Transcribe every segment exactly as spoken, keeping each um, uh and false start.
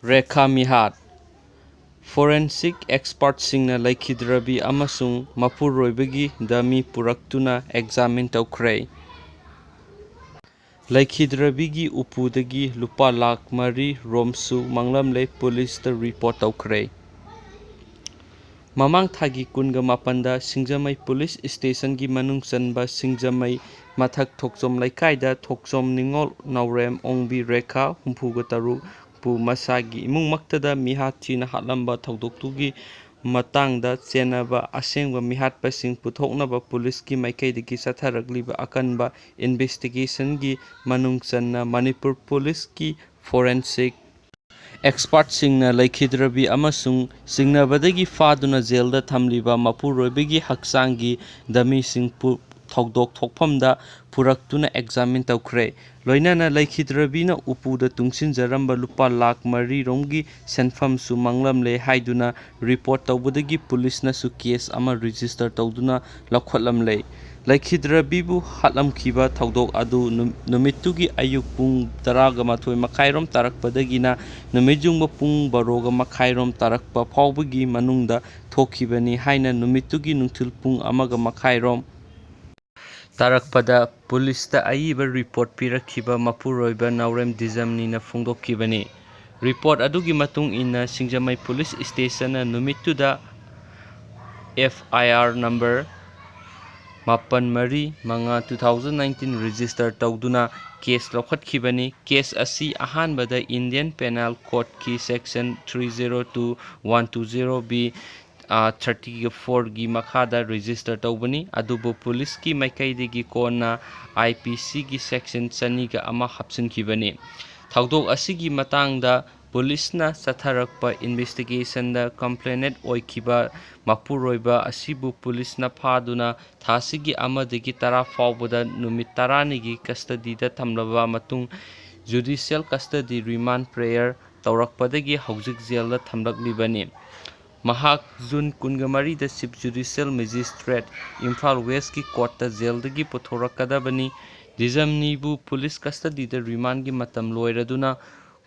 Rekha ꯃꯤꯍꯥꯠ꯫ Forensic expertꯁꯤꯡꯅ ꯂꯩꯈꯤꯗ꯭ꯔꯕꯤ ꯑꯃꯁꯨꯡ ꯃꯄꯨꯔꯣꯏꯕꯒꯤ dummy ꯄꯨꯔꯛꯇꯨꯅ examine ꯇꯧꯈ꯭ꯔꯦ꯫ ꯂꯩꯈꯤꯗ꯭ꯔꯕꯤꯒꯤ ꯎꯄꯨꯗꯒꯤ ꯂꯨꯄꯥ ꯂꯥꯈ ꯃꯔꯤ ꯔꯣꯝꯁꯨ ꯃꯥꯡꯂꯝꯂꯦ, ꯄꯨꯂꯤꯁꯇ report ꯇꯧꯈ꯭ꯔꯦ꯫ ꯃꯃꯥꯡ ꯊꯥꯒꯤ ꯀꯨꯟꯒ ꯃꯥꯄꯟꯗ ꯁꯤꯡꯖꯃꯩ ꯄꯨꯂꯤꯁ ꯁ꯭ꯇꯦꯁꯟꯒꯤ ꯃꯅꯨꯡ ꯆꯟꯕ ꯁꯤꯡꯖꯃꯩ ꯃꯊꯛ ꯊꯣꯛꯆꯣꯝ ꯂꯩꯀꯥꯏꯗ ꯊꯣꯛꯆꯣꯝ ꯅꯤꯉꯣꯜ ꯅꯥꯎꯔꯦꯝ ꯑꯣꯡꯕꯤ ꯔꯦꯈꯥ ꯍꯨꯝꯐꯨꯒ ꯇꯔꯨꯛ ꯄꯨ ꯃꯁꯥꯒꯤ ꯏꯃꯨꯡꯃꯛꯇꯗ ꯃꯤꯍꯥꯠ ꯊꯤꯅ ꯍꯥꯠꯂꯝꯕ ꯊꯧꯗꯣꯛꯇꯨꯒꯤ ꯃꯇꯥꯡꯗ ꯆꯦꯟꯅꯕ ꯑꯁꯦꯡꯕ ꯃꯤꯍꯥꯠꯄꯁꯤꯡ ꯄꯨꯊꯣꯛꯅꯕ ꯄꯨꯂꯤꯁꯀꯤ ꯃꯥꯏꯀꯩꯗꯒꯤ ꯆꯠꯊꯔꯛꯂꯤꯕ ꯑꯀꯟꯕ investigationꯒꯤ ꯃꯅꯨꯡ ꯆꯟꯅ ꯃꯅꯤꯄꯨꯔ ꯄꯨꯂꯤꯁꯀꯤ forensic expertꯁꯤꯡꯅ ꯂꯩꯈꯤꯗ꯭ꯔꯕꯤ ꯑꯃꯁꯨꯡ ꯆꯤꯡꯅꯕꯗꯒꯤ ꯐꯥꯗꯨꯅ ꯖꯦꯜꯗ ꯊꯝꯂꯤꯕ ꯃꯄꯨꯔꯣꯏꯕꯒꯤ ꯍꯛꯆꯥꯡꯒꯤ dummyꯁꯤꯡ ꯄꯨ-, ꯊꯧꯗꯣꯛ ꯊꯣꯛꯐꯝꯗ ꯄꯨꯔꯛꯇꯨꯅ examine ꯇꯧꯈ꯭ꯔꯦ꯫ ꯂꯣꯏꯅꯅ ꯂꯩꯈꯤꯗ꯭ꯔꯕꯤꯅ ꯎꯄꯨꯗ ꯇꯨꯡꯁꯤꯟꯖꯔꯝꯕ ꯂꯨꯄꯥ ꯂꯥꯈ ꯃꯔꯤ ꯔꯣꯝꯒꯤ ꯁꯦꯟꯐꯝꯁꯨ ꯃꯥꯡꯂꯝꯂꯦ ꯍꯥꯏꯗꯨꯅ report ꯇꯧꯕꯗꯒꯤ ꯄꯨꯂꯤꯁꯅꯁꯨ case ꯑꯃ register ꯇꯧꯗꯨꯅ ꯂꯧꯈꯠꯂꯝꯂꯦ꯫ ꯂꯩꯈꯤꯗ꯭ꯔꯕꯤꯕꯨ ꯍꯥꯠꯂꯝꯈꯤꯕ ꯊꯧꯗꯣꯛ ꯑꯗꯨ ꯅꯨ-, ꯅꯨꯃꯤꯠꯇꯨꯒꯤ ꯑꯌꯨꯛ ꯄꯨꯡ ꯇꯔꯥꯒ ꯃꯥꯊꯣꯏ ꯃꯈꯥꯏꯔꯣꯝ ꯇꯥꯔꯛꯄꯗꯒꯤꯅ ꯅꯨꯃꯤꯠ ꯌꯨꯡꯕ ꯄꯨꯡ ꯕꯥꯔꯣꯒ ꯃꯈꯥꯏꯔꯣꯝ ꯇꯥꯔꯛꯄ ꯐꯥꯎꯕꯒꯤ ꯃꯅꯨꯡꯗ ꯊꯣꯛꯈꯤꯕꯅꯤ ꯍꯥꯏꯅ ꯅꯨꯃꯤꯠꯇꯨꯒꯤ ꯅꯨꯡꯊꯤꯜ ꯄꯨꯡ ꯑꯃꯒ ꯃꯈꯥꯏꯔꯣꯝ ꯇꯥꯔꯛꯄꯗ ꯄꯨꯂꯤꯁꯇ ꯑꯏꯕ report ꯄꯤꯔꯛꯈꯤꯕ ꯃꯄꯨꯔꯣꯏꯕ ꯅꯥꯎꯔꯦꯝ ꯗꯤꯖꯝꯅꯤꯅ ꯐꯣꯡꯗꯣꯛꯈꯤꯕꯅꯤ꯫ Report ꯑꯗꯨꯒꯤ ꯃꯇꯨꯡ ꯏꯟꯅ ꯁꯤꯡꯖꯃꯩ ꯄꯨꯂꯤꯁ ꯁ꯭ꯇꯦꯁꯟꯅ ꯅꯨꯃꯤꯠꯇꯨꯗ F I R number ꯃꯥꯄꯟ ꯃꯔꯤ ꯃꯉꯥ two thousand nineteen register ꯇꯧꯗꯨꯅ case ꯂꯧꯈꯠꯈꯤꯕꯅꯤ꯫ Case ꯑꯁꯤ ꯑꯍꯥꯟꯕꯗ Indian Penal Codeꯀꯤ section three zero two one two zero B, ꯑꯥ, thirty fourꯒꯤ ꯃꯈꯥꯗ register ꯇꯧꯕꯅꯤ, ꯑꯗꯨꯕꯨ ꯄꯨꯂꯤꯁꯀꯤ ꯃꯥꯏꯀꯩꯗꯒꯤ ꯀꯣꯟꯅ I P Cꯒꯤ section ꯆꯅꯤꯒ ꯑꯃ ꯍꯥꯞꯆꯤꯟꯈꯤꯕꯅꯤ꯫ ꯊꯧꯗꯣꯛ ꯑꯁꯤꯒꯤ ꯃꯇꯥꯡꯗ ꯄꯨꯂꯤꯁꯅ ꯆꯠꯊꯔꯛꯄ investigationꯗ complainant ꯑꯣꯏꯈꯤꯕ ꯃꯄꯨꯔꯣꯏꯕ ꯑꯁꯤꯕꯨ ꯄꯨꯂꯤꯁꯅ ꯐꯥꯗꯨꯅ ꯊꯥꯁꯤꯒꯤ ꯑꯃꯗꯒꯤ ꯇꯔꯥ ꯐꯥꯎꯕꯗ ꯅꯨꯃꯤꯠ ꯇꯔꯥꯅꯤꯒꯤ custodyꯗ ꯊꯝꯂꯕ ꯃꯇꯨꯡ judicial custody remand prayer ꯇꯧꯔꯛꯄꯗꯒꯤ ꯍꯧꯖꯤꯛ ꯖꯦꯜꯗ ꯊꯝꯂꯛꯂꯤꯕꯅꯤ꯫ ꯃꯍꯥꯛ ꯖꯨꯟ ꯀꯨꯟꯒ ꯃꯔꯤꯗ Chief Judicial Magistrate, ꯏꯝꯐꯥꯜ Westꯀꯤ courtꯇ ꯖꯦꯜꯗꯒꯤ ꯄꯨꯊꯣꯔꯛꯀꯗꯕꯅꯤ꯫ ꯗꯤꯖꯝꯅꯤꯕꯨ ꯄꯨꯂꯤꯁ custodyꯗ remandꯒꯤ ꯃꯇꯝ ꯂꯣꯏꯔꯗꯨꯅ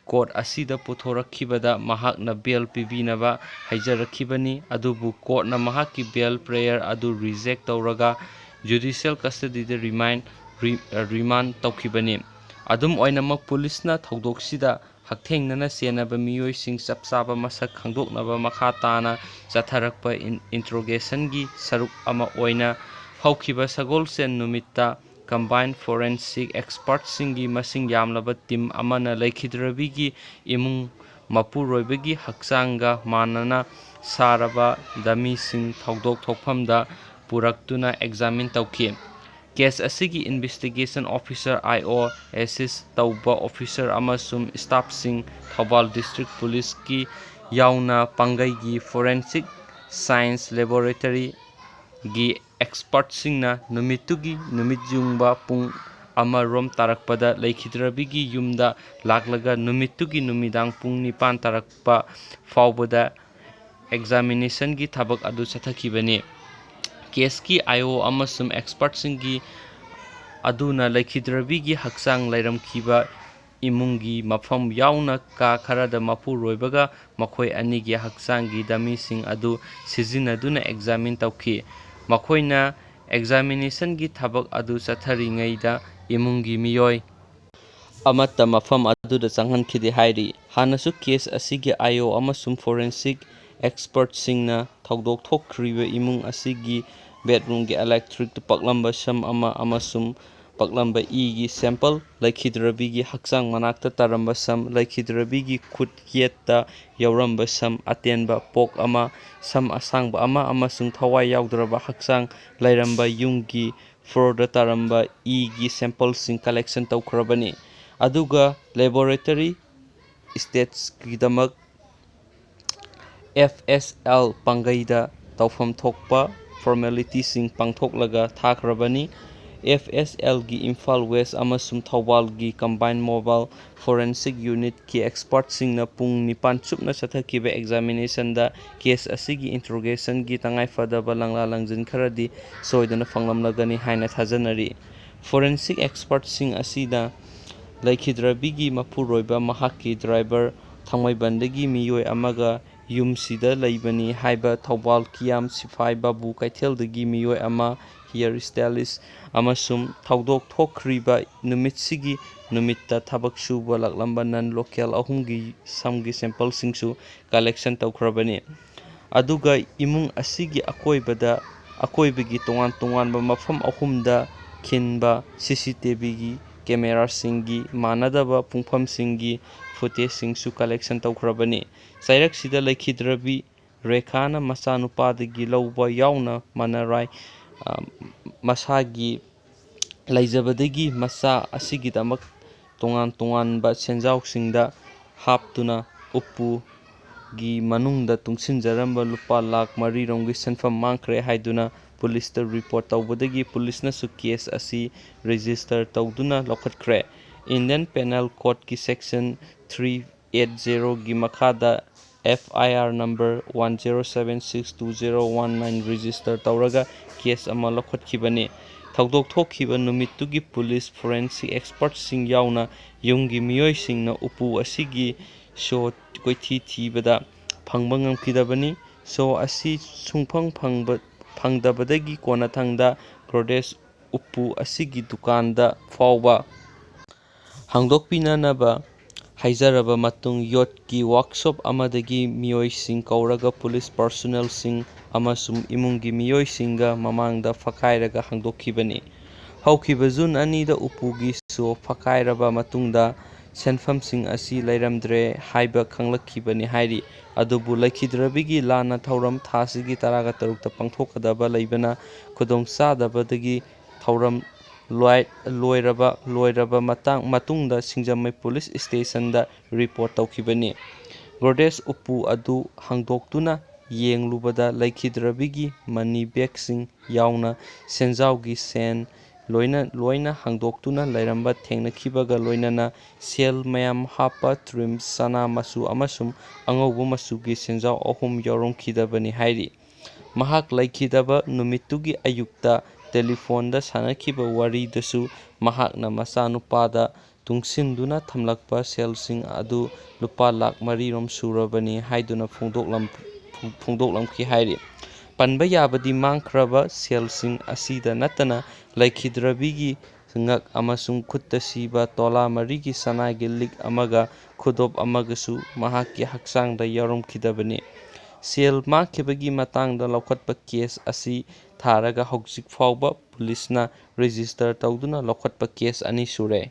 court ꯑꯁꯤꯗ ꯄꯨꯊꯣꯔꯛꯈꯤꯕꯗ ꯃꯍꯥꯛꯅ bail ꯄꯤꯕꯤꯅꯕ ꯍꯥꯏꯖꯔꯛꯈꯤꯕꯅꯤ꯫ ꯑꯗꯨꯕꯨ courtꯅ ꯃꯍꯥꯛꯀꯤ bail prayer ꯑꯗꯨ reject ꯇꯧꯔꯒ judicial custodyꯗ remand, ri-, remand ꯇꯧꯈꯤꯕꯅꯤ꯫ ꯑꯗꯨꯝ ꯑꯣꯏꯅꯃꯛ, ꯄꯨꯂꯤꯁꯅ ꯊꯧꯗꯣꯛꯁꯤꯗ ꯍꯛꯊꯦꯡꯅꯅ ꯆꯦꯟꯅꯕ ꯃꯤꯑꯣꯏꯁꯤꯡ ꯆꯞ ꯆꯥꯕ ꯃꯁꯛ ꯈꯪꯗꯣꯛꯅꯕ ꯃꯈꯥ ꯇꯥꯅ ꯆꯠꯊꯔꯛꯄ ꯏꯟ-, interrogationꯒꯤ ꯁꯔꯨꯛ ꯑꯃ ꯑꯣꯏꯅ ꯍꯧꯈꯤꯕ ꯁꯒꯣꯜꯁꯦꯟ ꯅꯨꯃꯤꯠꯇ combined forensic expertꯁꯤꯡꯒꯤ ꯃꯁꯤꯡ ꯌꯥꯝꯂꯕ team ꯑꯃꯅ ꯂꯩꯈꯤꯗ꯭ꯔꯕꯤꯒꯤ ꯏꯃꯨꯡ ꯃꯄꯨꯔꯣꯏꯕꯒꯤ ꯍꯛꯆꯥꯡꯒ ꯃꯥꯟꯅꯅ ꯁꯥꯔꯕ dummyꯁꯤꯡ ꯊꯧꯗꯣꯛ ꯊꯣꯛꯐꯝꯗ ꯄꯨꯔꯛꯇꯨꯅ examine ꯇꯧꯈꯤ꯫ Case ꯑꯁꯤꯒꯤ investigation officer, I O, assist ꯇꯧꯕ officer ꯑꯃꯁꯨꯡ staffꯁꯤꯡ ꯊꯧꯕꯥꯜ District Policeꯀꯤ ꯌꯥꯎꯅ ꯄꯥꯡꯒꯩꯒꯤ forensic science laboratoryꯒꯤ expertꯁꯤꯡꯅ ꯅꯨꯃꯤꯠꯇꯨꯒꯤ ꯅꯨꯃꯤꯠ ꯌꯨꯡꯕ ꯄꯨꯡ ꯑꯃ ꯔꯣꯝ ꯇꯥꯔꯛꯄꯗ ꯂꯩꯈꯤꯗ꯭ꯔꯕꯤꯒꯤ ꯌꯨꯝꯗ ꯂꯥꯛꯂꯒ ꯅꯨꯃꯤꯠꯇꯨꯒꯤ ꯅꯨꯃꯤꯗꯥꯡ ꯄꯨꯡ ꯅꯤꯄꯥꯟ ꯇꯥꯔꯛꯄ ꯐꯥꯎꯕꯗ examinationꯒꯤ ꯊꯕꯛ ꯑꯗꯨ ꯆꯠꯊꯈꯤꯕꯅꯤ꯫ Caseꯀꯤ I O ꯑꯃꯁꯨꯡ expertꯁꯤꯡꯒꯤ ꯑꯗꯨꯅ ꯂꯩꯈꯤꯗ꯭ꯔꯕꯤꯒꯤ ꯍꯛꯆꯥꯡ ꯂꯩꯔꯝꯈꯤꯕ ꯏꯃꯨꯡꯒꯤ ꯃꯐꯝ ꯌꯥꯎꯅ ꯀꯥ ꯈꯔꯗ ꯃꯄꯨꯔꯣꯏꯕꯒ ꯃꯈꯣꯏ ꯑꯅꯤꯒꯤ ꯍꯛꯆꯥꯡꯒꯤ dummyꯁꯤꯡ ꯑꯗꯨ ꯁꯤꯖꯤꯟꯅꯗꯨꯅ examine ꯇꯧꯈꯤ꯫ ꯃꯈꯣꯏꯅ examinationꯒꯤ ꯊꯕꯛ ꯑꯗꯨ ꯆꯠꯊꯔꯤꯉꯩꯗ ꯏꯃꯨꯡꯒꯤ ꯃꯤꯑꯣꯏ ꯑꯃꯠꯇ ꯃꯐꯝ ꯑꯗꯨꯗ ꯆꯪꯍꯟꯈꯤꯗꯦ ꯍꯥꯏꯔꯤ꯫ ꯍꯥꯟꯅꯁꯨ case ꯑꯁꯤꯒꯤ I O ꯑꯃꯁꯨꯡ forensic expertꯁꯤꯡꯅ ꯊꯧꯗꯣꯛ ꯊꯣꯛꯈ꯭ꯔꯤꯕ ꯏꯃꯨꯡ ꯑꯁꯤꯒꯤ bedroomꯒꯤ electricꯇ ꯄꯛꯂꯝꯕ ꯁꯝ ꯑꯃ ꯑꯃꯁꯨꯡ ꯄꯛꯂꯝꯕ ꯏꯒꯤ sample, ꯂꯩꯈꯤꯗ꯭ꯔꯕꯤꯒꯤ ꯍꯛꯆꯥꯡ ꯃꯅꯥꯛꯇ ꯇꯥꯔꯝꯕ ꯁꯝ, ꯂꯩꯈꯤꯗ꯭ꯔꯕꯤꯒꯤ ꯈꯨꯠ ꯌꯦꯠꯇ ꯌꯥꯎꯔꯝꯕ ꯁꯝ ꯑꯇꯦꯟꯕ ꯄꯣꯛ ꯑꯃ, ꯁꯝ ꯑꯁꯥꯡꯕ ꯑꯃ ꯑꯃꯁꯨꯡ ꯊꯋꯥꯏ ꯌꯥꯎꯗ꯭ꯔꯕ ꯍꯛꯆꯥꯡ ꯂꯩꯔꯝꯕ ꯌꯨꯝꯒꯤ floorꯗ ꯇꯥꯔꯝꯕ ꯏꯒꯤ sampleꯁꯤꯡ collection ꯇꯧꯈ꯭ꯔꯕꯅꯤ꯫ ꯑꯗꯨꯒ laboratory stageꯀꯤꯗꯃꯛ F S L ꯄꯥꯡꯒꯩꯗ ꯇꯧꯐꯝ ꯊꯣꯛꯄ formalityꯁꯤꯡ ꯄꯥꯡꯊꯣꯛꯂꯒ ꯊꯥꯈ꯭ꯔꯕꯅꯤ꯫ F S Lꯒꯤ ꯏꯝꯐꯥꯜ West ꯑꯃꯁꯨꯡ ꯊꯧꯕꯥꯜꯒꯤ combined mobile forensic unitꯀꯤ expertꯁꯤꯡꯅ ꯄꯨꯡ ꯅꯤꯄꯥꯟ ꯆꯨꯞꯅ ꯆꯠꯊꯈꯤꯕ examinationꯗ case ꯑꯁꯤꯒꯤ interrogationꯒꯤ ꯇꯉꯥꯏꯐꯗꯕ ꯂꯪꯂꯥ ꯂꯪꯖꯤꯟ ꯈꯔꯗꯤ ꯁꯣꯏꯗꯅ ꯐꯪꯂꯝꯂꯒꯅꯤ ꯍꯥꯏꯅ ꯊꯥꯖꯅꯔꯤ꯫ Forensic expertꯁꯤꯡ ꯑꯁꯤꯅ ꯂꯩꯈꯤꯗ꯭ꯔꯕꯤꯒꯤ ꯃꯄꯨꯔꯣꯏꯕ ꯃꯍꯥꯛꯀꯤ ꯗ꯭ꯔꯥꯏꯚꯔ ꯊꯥꯡꯃꯩꯕꯟꯗꯒꯤ ꯃꯤꯑꯣꯏ ꯑꯃꯒ ꯌꯨꯝꯁꯤꯗ ꯂꯩꯕꯅꯤ ꯍꯥꯏꯕ ꯊꯧꯕꯥꯜ ꯀꯤꯌꯥꯝ ꯁꯤꯐꯥꯏ ꯕꯥꯕꯨ ꯀꯩꯊꯦꯜꯗꯒꯤ ꯃꯤꯑꯣꯏ ꯑꯃ, ꯍꯤꯌꯔ ꯏꯁꯇꯥꯏꯂꯤꯁ ꯑꯃꯁꯨꯡ ꯊꯧꯗꯣꯛ ꯊꯣꯛꯈ꯭ꯔꯤꯕ ꯅꯨꯃꯤꯠꯁꯤꯒꯤ ꯅꯨꯃꯤꯠꯇ ꯊꯕꯛ ꯁꯨꯕ ꯂꯥꯛꯂꯝꯕ ꯅꯟ ꯂꯣꯀꯦꯜ ꯑꯍꯨꯝꯒꯤ ꯁꯝꯒꯤ ꯁꯦꯝꯄꯜꯁꯤꯡꯁꯨ ꯀꯂꯦꯛꯁꯟ ꯇꯧꯈ꯭ꯔꯕꯅꯤ꯫ ꯑꯗꯨꯒ ꯏꯃꯨꯡ ꯑꯁꯤꯒꯤ ꯑꯀꯣꯏꯕꯗ, ꯑꯀꯣꯏꯕꯒꯤ ꯇꯣꯉꯥꯟ ꯇꯣꯉꯥꯟꯕ ꯃꯐꯝ ꯑꯍꯨꯝꯗ ꯈꯤꯟꯕ ꯁꯤ ꯁꯤ ꯇꯤ ꯚꯤꯒꯤ ꯀꯦꯃꯦꯔꯥꯁꯤꯡꯒꯤ ꯃꯥꯟꯅꯗꯕ ꯄꯨꯡꯐꯝꯁꯤꯡꯒꯤ ꯐꯨꯇꯦꯖꯁꯤꯡꯁꯨ ꯀꯂꯦꯛꯁꯟ ꯇꯧꯈ꯭ꯔꯕꯅꯤ꯫ ꯆꯩꯔꯛꯁꯤꯗ ꯂꯩꯈꯤꯗ꯭ꯔꯕꯤ ꯔꯦꯈꯥꯅ ꯃꯆꯥꯅꯨꯄꯥꯗꯒꯤ ꯂꯧꯕ ꯌꯥꯎꯅ ꯃꯅꯔꯥꯏ, ꯑ, ꯃꯁꯥꯒꯤ ꯂꯩꯖꯕꯗꯒꯤ ꯃꯆꯥ ꯑꯁꯤꯒꯤꯗꯃꯛ ꯇꯣꯉꯥꯟ ꯇꯣꯉꯥꯟꯕ ꯁꯦꯟꯖꯥꯎꯁꯤꯡꯗ ꯍꯥꯞꯇꯨꯅ ꯎꯄꯨꯒꯤ ꯃꯅꯨꯡꯗ ꯇꯨꯡꯁꯤꯟꯖꯔꯝꯕ ꯂꯨꯄꯥ ꯂꯥꯈ ꯃꯔꯤ ꯔꯣꯝꯒꯤ ꯁꯦꯟꯐꯝ ꯃꯥꯡꯈ꯭ꯔꯦ ꯍꯥꯏꯗꯨꯅ ꯄꯨꯂꯤꯁꯇ ꯔꯤꯄꯣꯔꯠ ꯇꯧꯕꯗꯒꯤ ꯄꯨꯂꯤꯁꯅꯁꯨ ꯀꯦꯁ ꯑꯁꯤ ꯔꯦꯖꯤꯁꯇꯔ ꯇꯧꯗꯨꯅ ꯂꯧꯈꯠꯈ꯭ꯔꯦ꯫ ꯏꯟꯗꯤꯌꯟ ꯄꯦꯅꯦꯜ ꯀꯣꯗꯀꯤ ꯁꯦꯛꯁꯟ ꯊ꯭ꯔꯤ ꯑꯦꯠ ꯖꯦꯔꯣꯒꯤ ꯃꯈꯥꯗ F I R number one zero seven six two zero one nine register ꯇꯧꯔꯒ ꯀꯦꯁ ꯑꯃ ꯂꯧꯈꯠꯈꯤꯕꯅꯤ꯫ ꯊꯧꯗꯣꯛ ꯊꯣꯛꯈꯤꯕ ꯅꯨꯃꯤꯠꯇꯨꯒꯤ ꯄꯨꯂꯤꯁ, ꯐꯣꯔꯦꯟꯁꯤꯛ ꯑꯦꯛꯁꯄꯔꯠꯁꯤꯡ ꯌꯥꯎꯅ ꯌꯨꯝꯒꯤ ꯃꯤꯑꯣꯏꯁꯤꯡꯅ ꯎꯄꯨ ꯑꯁꯤꯒꯤ ꯁꯣ ꯀꯣꯏꯊꯤ ꯊꯤꯕꯗ ꯐꯪꯕ ꯉꯝꯈꯤꯗꯕꯅꯤ꯫ ꯁꯣ ꯑꯁꯤ ꯁꯨꯡꯐꯪ ꯐꯪꯕ, ꯐꯪꯗꯕꯗꯒꯤ ꯀꯣꯟꯅꯊꯪꯗ ꯒꯣꯗ꯭ꯔꯦꯖ ꯎꯄꯨ ꯑꯁꯤꯒꯤ ꯗꯨꯀꯥꯟꯗ ꯐꯥꯎꯕ ꯍꯥꯡꯗꯣꯛꯄꯤꯅꯅꯕ ꯍꯥꯏꯖꯔꯕ ꯃꯇꯨꯡ, ꯌꯣꯠꯀꯤ ꯋꯥꯔꯛꯁꯣꯞ ꯑꯃꯗꯒꯤ ꯃꯤꯑꯣꯏꯁꯤꯡ ꯀꯧꯔꯒ ꯄꯨꯂꯤꯁ ꯄꯔꯁꯣꯅꯦꯜꯁꯤꯡ ꯑꯃꯁꯨꯡ ꯏꯃꯨꯡꯒꯤ ꯃꯤꯑꯣꯏꯁꯤꯡꯒ ꯃꯃꯥꯡꯗ ꯐꯛꯀꯥꯏꯔꯒ ꯍꯥꯡꯗꯣꯛꯈꯤꯕꯅꯤ꯫ ꯍꯧꯈꯤꯕ ꯖꯨꯟ ꯑꯅꯤꯗ ꯎꯄꯨꯒꯤ ꯁꯣ ꯐꯛꯀꯥꯏꯔꯕ ꯃꯇꯨꯡꯗ ꯁꯦꯟꯐꯝꯁꯤꯡ ꯑꯁꯤ ꯂꯩꯔꯝꯗ꯭ꯔꯦ ꯍꯥꯏꯕ ꯈꯪꯂꯛꯈꯤꯕꯅꯤ ꯍꯥꯏꯔꯤ꯫ ꯑꯗꯨꯕꯨ ꯂꯩꯈꯤꯗ꯭ꯔꯕꯤꯒꯤ ꯂꯥꯟꯅ ꯊꯧꯔꯝ ꯊꯥꯁꯤꯒꯤ ꯇꯔꯥꯒ ꯇꯔꯨꯛꯇ ꯄꯥꯡꯊꯣꯛꯀꯗꯕ ꯂꯩꯕꯅ ꯈꯨꯗꯣꯡꯆꯥꯗꯕꯗꯒꯤ ꯊꯧꯔꯝ ꯂꯣꯏ-, ꯂꯣꯏꯔꯕ, ꯂꯣꯏꯔꯕ ꯃꯇꯥꯡ, ꯃꯇꯨꯡꯗ ꯁꯤꯡꯖꯃꯩ ꯄꯨꯂꯤꯁ ꯁ꯭ꯇꯦꯁꯟꯗ ꯔꯤꯄꯣꯔꯠ ꯇꯧꯈꯤꯕꯅꯤ꯫ ꯒꯣꯗ꯭ꯔꯦꯖ ꯎꯄꯨ ꯑꯗꯨ ꯍꯥꯡꯗꯣꯛꯇꯨꯅ ꯌꯦꯡꯂꯨꯕꯗ ꯂꯩꯈꯤꯗ꯭ꯔꯕꯤꯒꯤ ꯃꯅꯤ ꯕꯦꯒꯁꯤꯡ ꯌꯥꯎꯅ ꯁꯦꯟꯖꯥꯎꯒꯤ ꯁꯦꯟ ꯂꯣꯏꯅ, ꯂꯣꯏꯅ ꯍꯥꯡꯗꯣꯛꯇꯨꯅ ꯂꯩꯔꯝꯕ ꯊꯦꯡꯅꯈꯤꯕꯒ ꯂꯣꯏꯅꯅ ꯁꯦꯜ ꯃꯌꯥꯝ ꯍꯥꯞꯄ ꯇ꯭ꯔꯤꯝ ꯁꯅꯥ ꯃꯆꯨ ꯑꯃꯁꯨꯡ ꯑꯉꯧꯕ ꯃꯆꯨꯒꯤ ꯁꯦꯟꯖꯥꯎ ꯑꯍꯨꯝ ꯌꯥꯎꯔꯝꯈꯤꯗꯕꯅꯤ ꯍꯥꯏꯔꯤ꯫ ꯃꯍꯥꯛ ꯂꯩꯈꯤꯗꯕ ꯅꯨꯃꯤꯠꯇꯨꯒꯤ ꯑꯌꯨꯛꯇ ꯇꯦꯂꯤꯐꯣꯟꯗ ꯁꯥꯟꯅꯈꯤꯕ ꯋꯥꯔꯤꯗꯁꯨ ꯃꯍꯥꯛꯅ ꯃꯆꯥꯅꯨꯄꯥꯗ ꯇꯨꯡꯁꯤꯟꯗꯨꯅ ꯊꯝꯂꯛꯄ ꯁꯦꯜꯁꯤꯡ ꯑꯗꯨ ꯂꯨꯄꯥ ꯂꯥꯈ ꯃꯔꯤꯔꯣꯝ ꯁꯨꯔꯕꯅꯤ ꯍꯥꯏꯗꯨꯅ ꯐꯣꯡꯗꯣꯛꯂꯝ-, ꯐꯣꯡꯗꯣꯛꯂꯝꯈꯤ ꯍꯥꯏꯔꯤ꯫ ꯄꯟꯕ ꯌꯥꯕꯗꯤ ꯃꯥꯡꯈ꯭ꯔꯕ ꯁꯦꯜꯁꯤꯡ ꯑꯁꯤꯗ ꯅꯠꯇꯅ ꯂꯩꯈꯤꯗ꯭ꯔꯕꯤꯒꯤ ꯉꯛ ꯑꯃꯁꯨꯡ ꯈꯨꯠꯇ ꯁꯤꯕ ꯇꯣꯂꯥ ꯃꯔꯤꯒꯤ ꯁꯅꯥꯒꯤ ꯂꯤꯛ ꯑꯃꯒ ꯈꯨꯗꯣꯞ ꯑꯃꯒꯁꯨ ꯃꯍꯥꯛꯀꯤ ꯍꯛꯆꯥꯡꯗ ꯌꯥꯎꯔꯝꯈꯤꯗꯕꯅꯤ꯫ ꯁꯦꯜ ꯃꯥꯡꯈꯤꯕꯒꯤ ꯃꯇꯥꯡꯗ ꯂꯧꯈꯠꯄ ꯀꯦꯁ ꯑꯁꯤ ꯊꯥꯔꯒ ꯍꯧꯖꯤꯛ ꯐꯥꯎꯕ ꯄꯨꯂꯤꯁꯅ ꯔꯦꯖꯤꯁꯇꯔ ꯇꯧꯗꯨꯅ ꯂꯧꯈꯠꯄ ꯀꯦꯁ ꯑꯅꯤ ꯁꯨꯔꯦ꯫